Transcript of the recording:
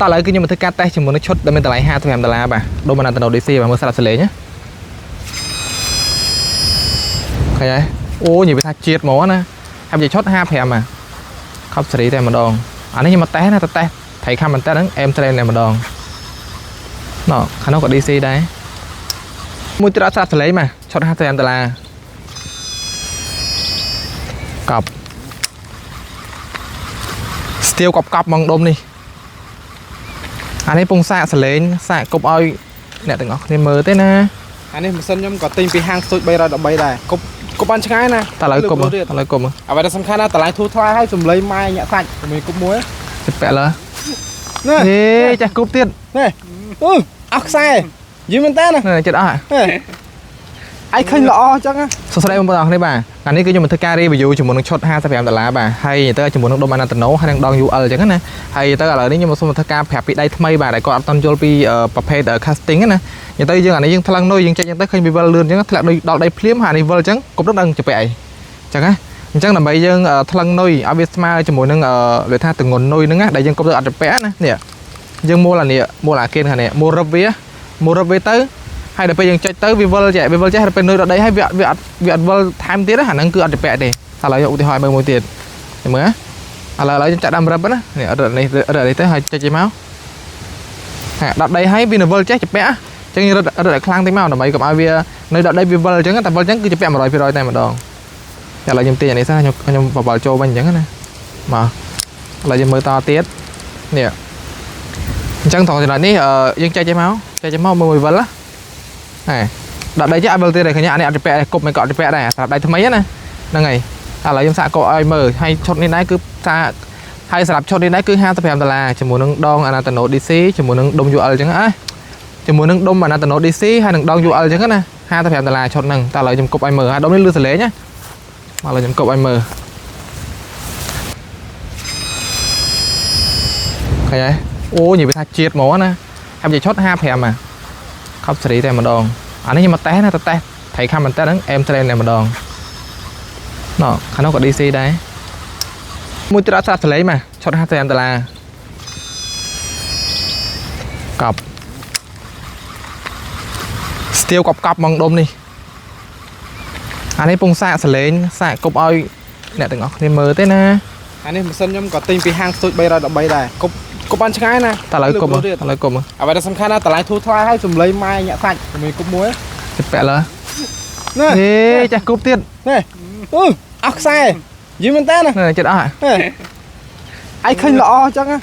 តឥឡូវគឺខ្ញុំមកធ្វើការតេស្តជាមួយនឹងឈុតដែលមានតម្លៃ55ដុល្លារបាទដូម៉ាណាតណូ DC បាទមើលស្រាប់សលេងណាឃើញហើយអូនិយាយវាថាជាតិហ្មងណាហើយនិយាយឈុត55បាទខប់សេរីតែម្ដងអានេះខ្ញុំមកតេស្តណាតេស្តថៃខាំមែនតើហ្នឹងអែមត្រេនតែម្ដងណ៎ខាងនោះក៏ DC ដែរមួយទៀតអត់ស្រាប់សលេងបាទឈុត55ដុល្លារកប់ស្ទាវកប់កប់ហ្មងដុំនេះ អានេះពងសាកសលេងសាកគប់ឲ្យអ្នកទាំងអស់គ្នាមើលទេណា អានេះម៉ាស៊ីនខ្ញុំក៏ទិញពីហាងស្ទូច313ដែរគប់គប់បានឆ្ងាយណា តើឥឡូវគប់មើល ទៀត ឥឡូវគប់មើល អ្វីដែលសំខាន់ណាតម្លៃធូរថ្លៃហើយសំឡេងម៉ែញាក់សាច់មានគប់មួយ ចិត្តពាក់លើ នេះ ហេចាស់គប់ទៀត នេះអឺអស់ខ្សែយីមែនតើណា នេះចិត្តអស់ ឯងឃើញល្អអញ្ចឹងណា សួស្តីបងប្អូនទាំងអស់គ្នាបាទអានេះគឺខ្ញុំមកធ្វើការ review ជាមួយនឹងឈុត55ដុល្លារបាទហើយទៅជាមួយនឹងដុំ Anatano ហើយនឹងដង UL អញ្ចឹងណាហើយទៅឥឡូវនេះខ្ញុំមកសូមធ្វើការប្រាប់ពីដៃថ្មីបាទដែលគាត់អត់ទាន់យល់ពីប្រភេទ casting ណានិយាយទៅយើងអានេះយើងថ្លឹងនុយយើងចេញអញ្ចឹងទៅឃើញវាវិលលឿនអញ្ចឹងធ្លាក់នុយដល់ដីភ្លាមហើយអានេះវិលអញ្ចឹងគប់ទៅដឹងជាពាក់អីអញ្ចឹងណាអញ្ចឹងដើម្បីយើងថ្លឹងនុយឲ្យវាស្មើជាមួយនឹងវាថាទងន់នុយហ្នឹងណាដែលយើងគប់ទៅអត់ជាពាក់ណានេះយើងមូលអានេះមូលអាគៀនខាងនេះមូលរឹបវាមូលរឹបវាទៅហើយដល់ពេលយើងចុចទៅវាវិលចេះវាវិលចេះដល់ពេលនុយដល់ដីហើយវាអត់វិលថែមទៀតណាអាហ្នឹងគឺអត់ជាពាក់ទេឥឡូវយកឧទាហរណ៍មើលមួយទៀតមើលណាឥឡូវឥឡូវខ្ញុំចាក់ដើមរឹបណានេះរឹបនេះរឹបនេះទៅហើយចុចចេញមកហាដល់ដីហើយវានៅវិលចេះជាពាក់អញ្ចឹងរឹតរឹតឲ្យខ្លាំងតិចមកដើម្បីកុំឲ្យវានៅដល់ដីវាវិលអញ្ចឹងតែវិលអញ្ចឹងគឺជាពាក់100%តែម្ដងឥឡូវខ្ញុំទាញអានេះសិនខ្ញុំខ្ញុំបបល់ចូលវិញអញ្ចឹងណាមកឥឡូវយើងមើលតទៀតនេះអញ្ចឹងត្រង់ចំណុចនេះយើងចែកចេញមកចែកចេញមកមើលមួយវិលណាហេដល់ដីចេះអត់វិលទៀតទេឃើញអានេះអត់ទៅពាក់គប់មិនក៏អត់ទៅពាក់ដែរសម្រាប់ដៃថ្មីណាហ្នឹងហើយឥឡូវខ្ញុំសាកកឲ្យមើលហើយឈុតនេះដែរគឺសាហើយសម្រាប់ឈុតនេះដែរគឺ55ដុល្លារជាមួយនឹងដង Anatano DC ជាមួយនឹងដុំ UL អញ្ចឹងណាជាមួយនឹងដុំ Anatano DC ហើយនឹងដង UL អញ្ចឹងណា55ដុល្លារឈុតហ្នឹងតែឥឡូវខ្ញុំគប់ឲ្យមើលហើយដុំនេះលឺសលេងណាមកឥឡូវខ្ញុំគប់ឲ្យមើលឃើញហើយអូនិយាយវាថាជាតិហ្មងណាហើយនិយាយឈុត55អាខប់សេរីតែម្ដងអានេះខ្ញុំមកតេស្តណាតេស្តថៃខាំមែនតើហ្នឹងអែមត្រេនតែម្ដងណ៎ខាងនោះក៏ DC ដែរមួយទៀតអត់ស្រាប់សលេងមកឈុត55ដុល្លារកប់ស្ទាវកប់កប់ហ្មងដុំនេះអានេះពងសាកសលេងសាកគប់ឲ្យអ្នកទាំងអស់គ្នាមើលទេណា អានេះម៉ាស៊ីនខ្ញុំក៏ទិញពីហាងស្ទូច313ដែរគប់គប់បានឆ្ងាយណា តើឥឡូវគប់មើល ទៀត ឥឡូវគប់មើល អ្វីដែលសំខាន់ណាតម្លៃធូរថ្លៃហើយសំឡេងម៉ែញាក់សាច់មានគប់មួយ ចិត្តពាក់លើ នេះ ហេចាស់គប់ទៀត នេះអឺអស់ខ្សែយីមែនតើណា នេះចិត្តអស់ ឯងឃើញល្អអញ្ចឹងណា